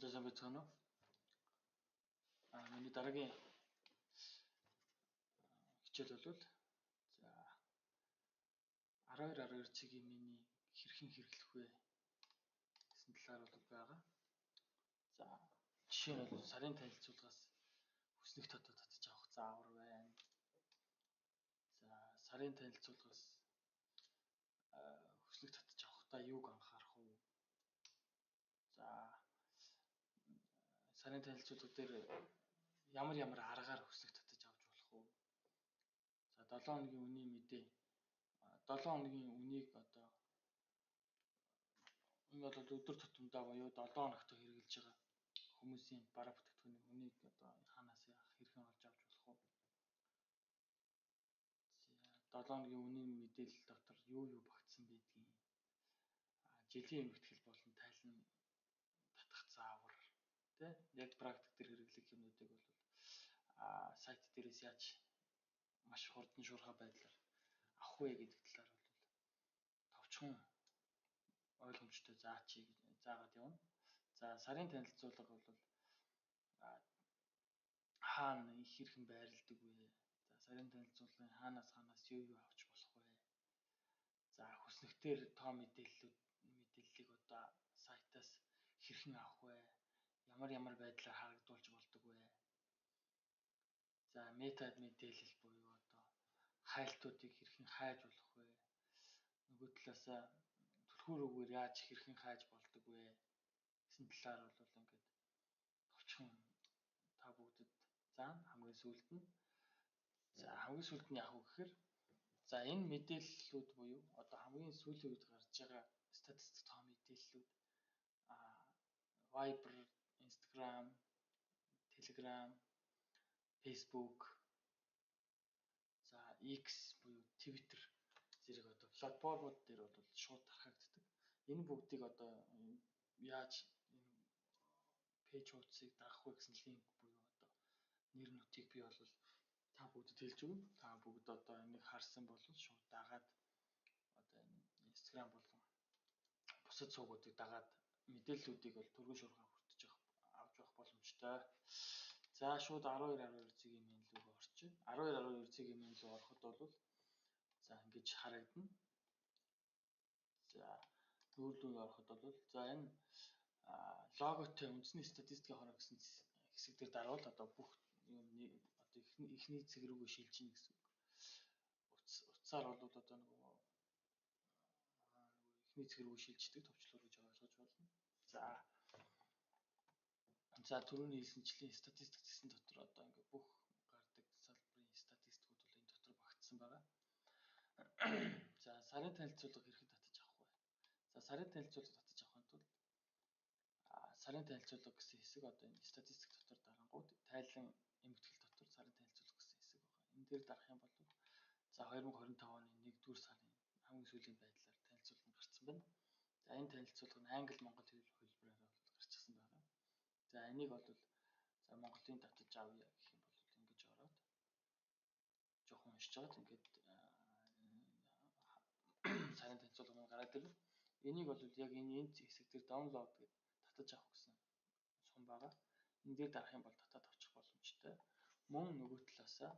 За, сайн байцгаана уу? Миний дараагийн хичээл бол за 12 12 цэгийн миний хэрхэн хэрэглэх вэ гэсэн талаар бол байгаа. За, жишээ нь бол сарын танилцуулгаас хүснэгт одоо татаж авах заавар байна. За, сарын танилцуулгаас хүснэгт татаж авахдаа юуг анхаарах вэ? За, сарын танилцуулга дээр ямар ямар аргаар хүснэгт татаж авч болох вэ? За, 7 хоногийн үнийн мэдээ, 7 хоногийн үнийг одоо энэ бол өдөр тутамдаа буюу 7 хоногт хэрэглэж байгаа хүмүүсийн бараа бүтээгдэхүүний үнийг одоо хаанаас хэрхэн олж авч болох вэ? За, 7 хоногийн үнийн мэдээлэл дотор юу юу багтсан байдгийг, жилийн эмгэгтгэл болон тайлан татах заавар, тий, яг практик дээр хэрэглэх юмнуудыг бол сайт дээрээс яаж маш хурдан шуурхай байдлаар авах вэ гэдэг талаар бол товчхон ойлгомжтой заачиг заагаад явна. За, сарын танилцуулга бол хаана их хэрхэн байрладаг вэ? За, сарын танилцуулгын хаанаас юу юу авч болох вэ? За, хүснэгтэр тоо мэдээллийг одоо сайтаас хэрхэн авах вэ? Ямар ямар байдлаар харагдуулж болдог вэ? За, мета мэдээлэл буюу одоо хайлтуудыг хэрхэн хайж болох вэ? Нөгөө талаасаа түлхүүр үгээр яаж хэрхэн хайж болдог вэ гэсэн талаар бол ингээд товчхон та бүгдэд заана. Хамгийн сүүлд нь, за, хамгийн сүүлд нь яах вэ гэхээр, за, энэ мэдээллүүд буюу одоо хамгийн сүүлийн үед гарч байгаа статистик тоо мэдээллүүд Viber, Instagram, Telegram, Facebook, за, X буюу Twitter зэрэг одоо платформуд дээр бол шууд тархагддаг. Энэ бүгдийг одоо яаж энэ page хуудсыг дагах вэ гэсэн линк буюу одоо нэр нутгийг би бол та бүгдэд хэлж өгнө. Та бүгд одоо энийг харсан бол шууд дагаад одоо энэ Instagram болон бусад сувгуудыг дагаад мэдээллүүдийг бол түргэн шуурхай хүртэж авч явах боломжтой. За, шууд 12 12 цэгийн мен рүү орчих. 12 12 цэгийн мен рүү ороход бол за ингэж харагдана. За, нүүр рүү ороход бол за энэ логотой үндэсний статистикийн хороо гэсэн хэсэг дээр дарвал одоо бүх юм одоо эхний цэг рүүгээ шилжинэ гэсэн үг. Утсаар бол одоо нөгөө эхний цэг рүү шилждэг товчлуур гэж ойлгож байна. За, түрүүний хэлсэнчлэн статистик гэсэн дотор одоо ингээ бүх гардаг салбарын статистикууд бол энэ дотор багтсан байгаа. За, сарын танилцуулга хэрхэн татаж авах вэ? За, сарын танилцуулга татаж авахын тулд сарын танилцуулга гэсэн хэсэг одоо энэ статистик дотор дарангууд тайлан эмгэгтгэл дотор сарын танилцуулга гэсэн хэсэг байгаа. Энэ дээр дарах юм бол за 2025 оны 1-р сарын хамгийн сүүлийн байдлаар танилцуулга нь гарсан байна. За, энэ танилцуулга нь англи, монгол хэлбэрээр бол гарчихсан байгаа. За, энийг бол за Монголын татаж авъя гэх юм бол ингэж ороод жоохон уншиж байгаад ингээд сарын танилцуулга маань гараад ирнэ. Энийг бол яг энэ хэсэг дээр download гэдэг татаж авах гэсэн сум байгаа. Энэ дээр дарах юм бол татаад авчих боломжтой. Мөн нөгөө талаасаа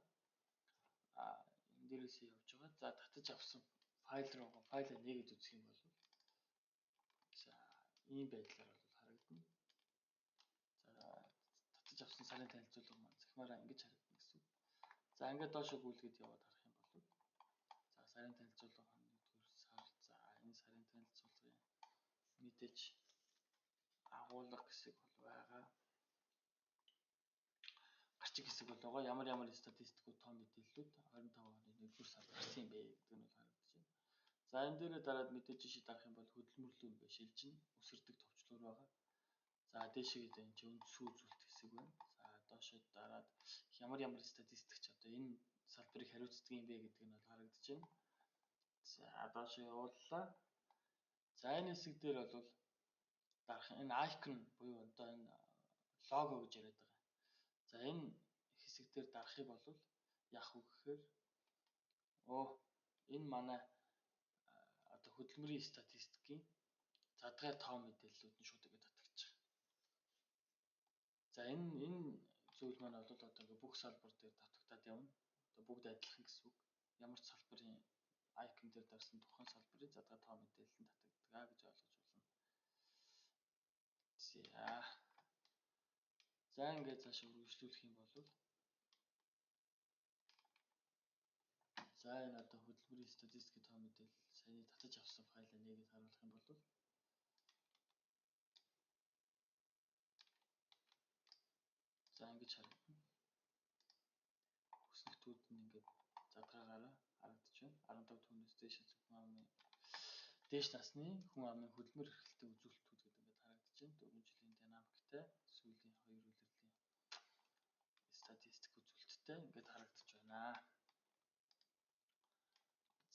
энэ дээрээсээ явж байгаа. За, татаж авсан файл руу файлаа нээгээд үзэх юм бол за ийм байдлаар бол харагдана. За, татаж авсан сарын танилцуулга маань цахимаараа ингэж харагдана гэсэн үг. За, ингээд доошо гүйлгээд яваад харах юм бол за сарын танилцуулга 1-р сар, за энэ сарын танилцуулгын мэдээж агуулга хэсэг бол байгаа. Гарчиг хэсэг бол байгаа. Ямар ямар статистикууд, тоо мэдээллүүд 25 оны 1-р сард гарсан юм бэ гэдэг нь бол харагдаж байна. За, энэ дээрээ дараад мэдээж жишээ дарах юм бол хөдөлмөрлөө ингээ шилжинэ, өсөрдөг товчлуур байгаа. За, дээшээ энэ чинь үндсэн үзүүлэлт хэсэг байна. За, доошоо дараад ямар ямар статистикч одоо энэ салбарыг хариуцдаг юм бэ гэдэг нь бол харагдаж байна. За, доошоо явууллаа. За, энэ хэсэг дээр бол дарах энэ icon буюу одоо энэ лого гэж яриад байгаа. За, энэ хэсэг дээр дарах юм бол яах вэ гэхээр энэ манай одоо хөдөлмөрийн статистикийн задгай тоо мэдээллүүд нь шууд ингэ татагдчих. За энэ зүйл маань бол одоо ингээ бүх салбар дээр татагтаад явна. Одоо бүгд адилхан гэсэн үг. Ямар ч салбарын icon дээр дарсан тухайн салбарын задгаа тоо мэдээлэл нь татагддаг гэж ойлгож байна. За. За ингээд цаашаа үргэлжлүүлэх юм бол за энэ одоо хөдөлмөрийн статистикийн тоо мэдээлэл саяны татаж авсан файлаа нээгээд харуулах юм бол за ингэж харагдана. Хүснэгтүүд нь ингээд задгаагаараа харагдаж байна. 15 түүнээс дээш хүн амын дээш насны хүн амын хөдөлмөр эрхлэлтийн үзүүлэлтүүд гэдэг ингээд харагдаж байна. 4 жилийн динамиктай сүүлийн 2 улирлын статистик үзүүлэлттэй ингээд харагдаж байна.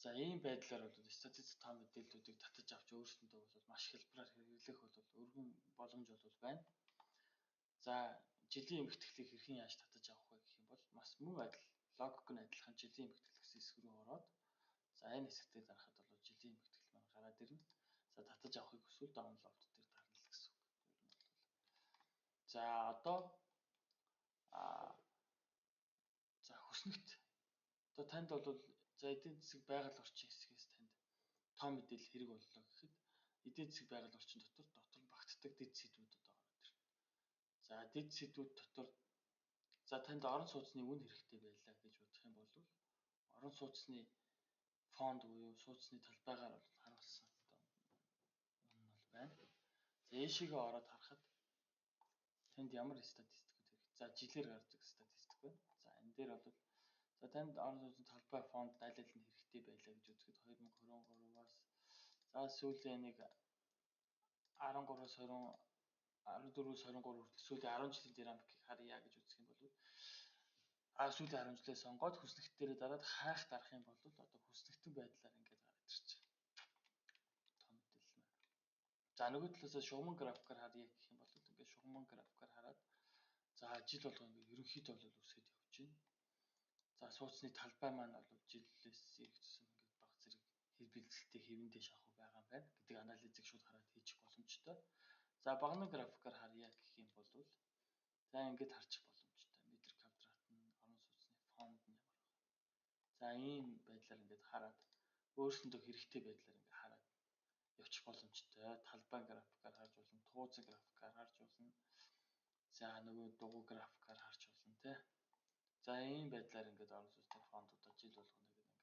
За ийм байдлаар бол статистик тоо мэдээллүүдийг татаж авч өөрсөндөө бол маш хялбараар хэрэглэх бол өргөн боломж бол байна. За жилийн эмгэтгэлийг хэрхэн яаж татаж авах вэ гэх юм бол бас мөн адил логик нь адилхан жилийн эмгэтгэл гэсэн хэсэг рүү ороод за энэ хэсэгтээ дарахад бол жилийн эмгэтгэл маань гараад ирнэ. За татаж авахыг хүсвэл download дээр дарна л гэсэн үг. Ер нь бол. За одоо за хүснэгт одоо танд бол за эдийн засаг байгаль орчин хэсгээс танд тоо мэдээлэл хэрэг боллоо гэхэд эдийн засаг байгаль орчин дотор нь багтдаг дэд сэдвүүд одоо ороод ирнэ. За дэд сэдвүүд дотор за танд орон сууцны үн хэрэгтэй байлаа гэж бодох юм бол орон сууцны фонд буюу сууцны талбайгаар бол харуулсан одоо үн нь бол байна. За ийшээгээ ороод харахад танд ямар статистикүүд хэрэгтэй. За жилээр гардаг статистик байна. За энэ дээр бол за танд орон сууцны талбай фонд аль аль нь хэрэгтэй байлаа гэж үзэхэд 2023-аас за сүүлийн нэг 13-аас 20 14-өөс 23 хүртэл сүүлийн 10 жилийн динамикийг харъя гэж үзэх юм бол сүүлийн 10 жилээ сонгоод хүснэгт дээрээ дараад хайх дарах юм бол одоо хүснэгтэн байдлаар ингээд гараад ирж байгаа. Тоо мэдээлэл маань. За нөгөө талаас шугаман графикаар харъя гэх юм бол ингээд шугаман графикаар хараад за жил болгон ингээд ерөнхийдөө бол өсөж явж байна. За сууцны талбай маань бол жилээс ирэх тусам ингээд баг зэрэг хэр бэлдэлтэй хэвэндээ шахуу байгаа юм байна гэдэг анализыг шууд хараад хийчих боломжтой. За баганы графикаар харъя гэх юм бол за ингээд харчих боломжтой. Метр квадрат нь орон сууцны фонд нь ямар байна. За ийм байдлаар ингээд хараад өөрсөндөө хэрэгтэй байдлаар ингээд хараад явчих боломжтой. Талбай графикаар харж болно, тууцын графикаар харж болно. За нөгөө дугуй графикаар харж болно те. За ийм байдлаар ингээд орон сууцны фондуудаа жил болгоно ингээд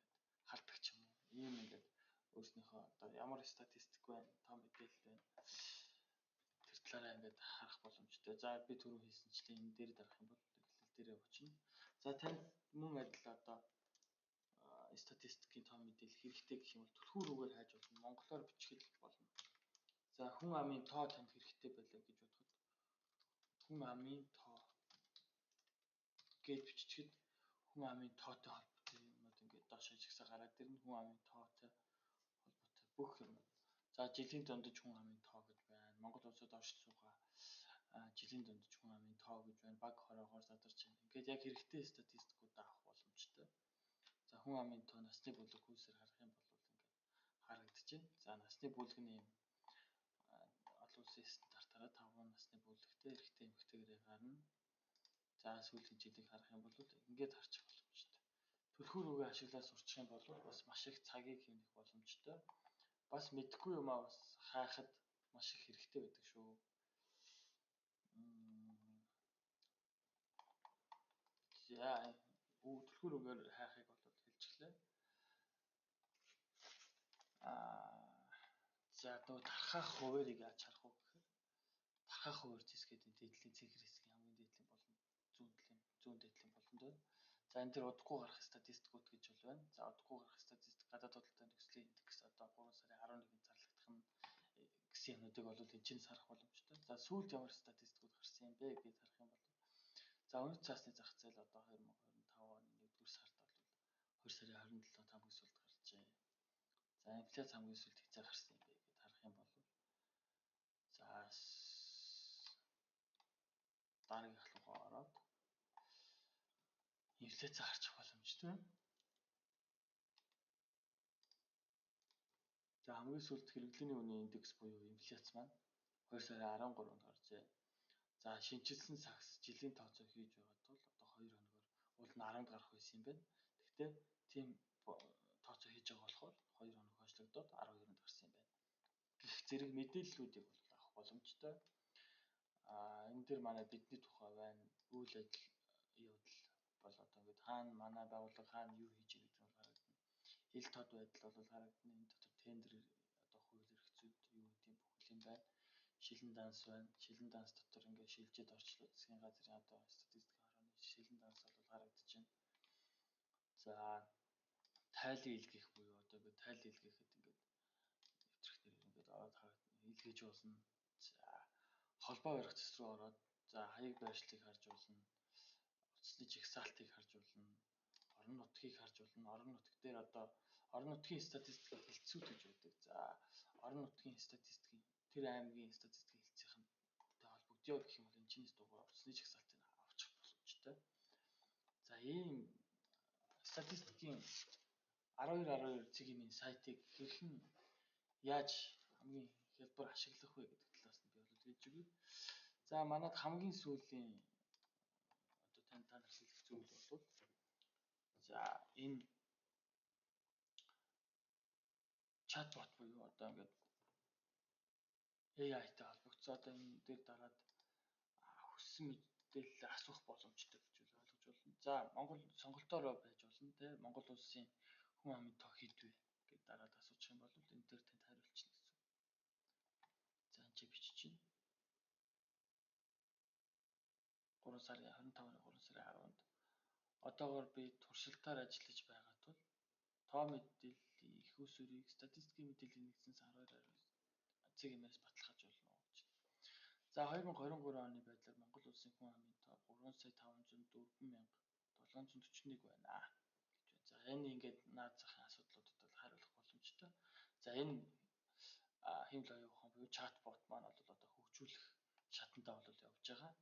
хардаг ч юм уу. Ийм ингээд өөрснийхөө одоо ямар статистик байна, тоо мэдээлэл байна. Тэр талаараа ингээд харах боломжтой. За би түрүү хийсэнчлэн энэ дээр дарах юм бол эхлэл дээрээ очино. За танд мөн адил одоо статистикийн тоо мэдээлэл хэрэгтэй гэх юм бол түлхүүр үгээр хайж болно. Монголоор бичгэл болно. За хүн амын тоо танд хэрэгтэй байлаа гэж бодоход хүн амын тоо гэж биччихэд хүн амын тоотой холбоотой юмнууд ингээд доош ажигсаа гараад ирнэ. Хүн амын тоотой холбоотой бүх юм. За жилийн дундаж хүн амын тоо гэж байна. Монгол улсад оршиж суугаа жилийн дундаж хүн амын тоо гэж байна. Баг хороогоор задарч байна. Ингээд яг хэрэгтэй статистикуудаа авах боломжтой. За хүн амын тоо насны бүлэг хүйсээр харах юм бол ингээд харагдаж байна. За насны бүлэг нь ийм олон улсын стандартаараа 5 насны бүлэгтэй эрэгтэй эмэгтэйгээрээ гарна. За сүүлийн жилийг харах юм бол ингээд харчих боломжтой. Түлхүүр үгээ ашиглаад сурчих юм бол бас маш их цагийг хэмнэх боломжтой. Бас мэдэхгүй юмаа бас хайхад маш их хэрэгтэй байдаг шүү. За түлхүүр үгээр хайхыг бол хэлчихлээ. За нөгөө тархаах хуваарийг яаж харах вэ гэхээр тархаах хуваар зэс гэдэг дээдлийн цэнхэр хэсгийн хамгийн дээдлийн болон зүүн дээдлийн болонд байна. За энэ дээр удахгүй гарах статистикууд гэж бол байна. За удахгүй гарах статистик гадаад худалдааны нөхцөлийн индекс одоо 3 сарын 11-нд зарлагдах нь гэсэн юмнуудыг бол энэ чинь харах боломжтой. За сүүлд ямар статистикууд гарсан юм бэ гэж харах юм бол за үнэт цаасны зах зээл одоо 2025 оны 1-р сард бол 2 сарын 27-нд хамгийн сүүлд гарчээ. За инфляц хамгийн сүүлд хэзээ гарсан юм бэ гэж харах юм бол за дараагийнх руугаа ороод инфляц харчих боломжтой. За хамгийн сүүлд хэрэглээний үнийн индекс буюу инфляц маань 2 сарын 13-нд гарчээ. За шинэчилсэн сагс жилийн тооцоо хийж байгаа тул одоо 2 хоногор уул нь 10-нд гарах байсан юм байна. Гэхдээ тийм тооцоо хийж байгаа болохоор 2 хоног хойшлогдоод 12-нд гарсан юм байна. Гэх зэрэг мэдээллүүдийг бол авах боломжтой. Энэ дээр манай бидний тухай байна. Үйл ажил явдал бол одоо ингээд хаана манай байгууллага хаана юу хийж байгаа гэдэг нь харагдана. Ил тод байдал бол харагдана. Энэ дотор тендер одоо хууль эрх зүйд юу гэдэг бүх юм байна. Шилэн данс байна. Шилэн данс дотор ингээд шилжээд орчлоо засгийн газрын одоо статистикийн хорооны шилэн данс бол харагдаж байна. За тайлан илгээх буюу одоо ингээд тайл илгээхэд ингээд нэвтрэх дээр ингээд ороод харагдана. Илгээж болно. За холбоо барих зэс рүү ороод за хаяг байршлыг харж болно. Утасны жагсаалтыг харж болно. Орон нутгийг харж болно. Орон нутг дээр одоо орон нутгийн статистикийн хэлтсүүд гэж байдаг. За орон нутгийн статистикийн тэр аймгийн статистикийн хэлтсийнх нь холбогдъё гэх юм бол энэ чинээс дугаар утасны жагсаалтыг авчих боломжтой. За ийм статистикийн 12.12 цэгийн сайтыг хэрхэн яаж хамгийн хялбар ашиглах вэ гэдэг талаас нь би бол хэлж өгье. За манад хамгийн сүүлийн одоо танд та нар хэлэх зүйл бол за энэ чатбот буюу одоо ингээд AI-тай холбогдсон одоо энэ дээр дараад хүссэн мэдээлэл асуух боломжтой гэж ойлгож байна. За Монгол сонголтоор байж болно те Монгол улсын хүн амын тоо хэд вэ гэдээ дараад асуучих юм бол энэ дээр танд хариулчихна гэсэн. За энэ чи бичиж чинь 3 сарын 25-ны 3 сарын 10-нд одоогоор би туршилтаар ажиллаж байгаа тул тоо мэдээллийн их усүрийг статистикийн мэдээллийн нэгдсэн сан 12.9 цэг MS баталгаажуулна гэж. За 2023 оны байдлаар Монгол улсын хүн амын тоо 3,504,741 байна гэж байна. За энэ ингээд наад захын асуудлуудад бол хариулах боломжтой. За энэ хиймэл оюун ухаан буюу чатбот маань бол одоо хөгжүүлэх шатандаа бол явж байгаа.